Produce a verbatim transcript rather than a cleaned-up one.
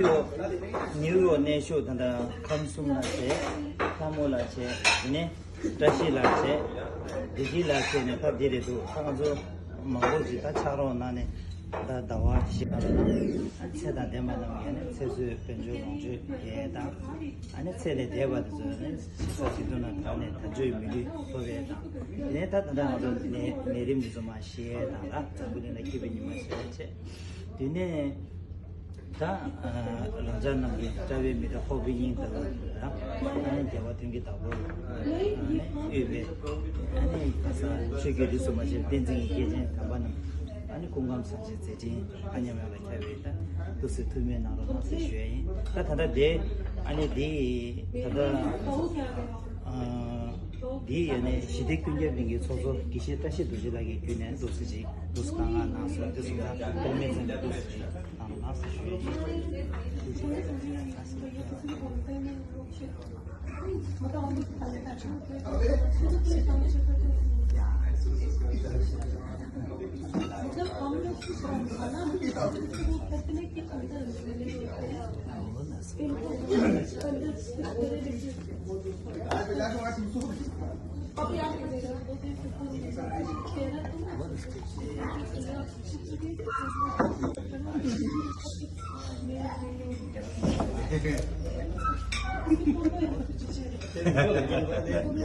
ནིའུ་ཡོག་གནས་བཞུགས་ད་ལྟ་ཁམས་གསུམ་ལ་བྱས། ལྷ་མོ་ལ་བྱས། དེ་ནས་བཀྲ་ཤིས་ལ་བྱས། བདེ་སྐྱིད་ལ་བྱས་ནས་ཕར་འདི་རེད་འདུག་ད་ང་ཚོ་མང་པོ་ཞིག་ད་ཕྱག་རོགས་གནང་ནས་ད་ཟླ་བ་བཞི་ལྔ་ལ་ཚེ་དང་ལྡན་པ་རྣམས་ཀྱིས་ནི་ཚེ་བསོད་དཔལ་འབྱོར་ལོངས་སྤྱོད་རྒྱས་དང་། ཨ་ནི་ཚེ་ལས་འདས་པ་དེ་ཚོ་ནི་ཕྱི་ས་ཞིག་ཏུ་ན་གང་ནས་དལ་འབྱོར་མི་ལུས་ཐོབ་པའི་དང་། དེ་ནས་ད་ད་ལྟ་ང་ཚོ་ནད་ནད་རིམས་འདི་ཚོ་མ་ཞི་ཡས་དང་ལ་འཛམ་བུ་གླིང་ལ་སྐྱིད་པའི་ཉི་མ་ཞིག་ལ་བྱས། དེ་ནས་ད་ལམ་སྦྱངས་རྣམས་ཀྱི་དཔྲལ་བའི་མི་ཏྲ་ཧོར་སྦིས་སྙིང་ལྟ་བུ་དང་། ཨ་ནི་རྒྱལ་བ་དོན་གྱི་བདག་པོ་དབུས་པའི་ཨ་ནི་ཆོས་ཀྱི་རིགས་སུ་མ་ཆད་བསྟན་འཛིན་གྱི་སྐྱེས་ཆེན་དམ་པ་རྣམས། ཨ་ནི་སྐུ་ཁམས་བཟང་ཞིང་མཛད་འཕྲིན་ཨ་ཉམས་ཡོངས་ལ་ཁྱབ་པའི་ད་ཏུ་སི་ཐུགས་སྨོན་གནང་རོགས་གནང་ཟེར་ཞུ་ཡ་ཡིན། ད་ད་ལྟ་དེ་ཨ་ནི་དེ་ད་ལྟ་ཨ་དེ་ཡ་ནས་ཞི་བདེ་ཀུན་ཁྱབ་གླིང་གི་ཚོགས་གཙོ་དགེ་བཤེས་བཀྲ་ཤིས་རྡོ་རྗེ་ལགས་ཀྱིས་བརྒྱུད་ནས་ཏུ་སི་ཅིག་ཏུ་སི་བཀའ་མངགས་གནང་སོང་། དེ་སོང་ཙང་ཐོགས་མེད་ཚང་གི་ཏུ་སི་ཅིག་གནང་རོགས་གནང་ཟེར་ཞུ་ཡ་ཡིན།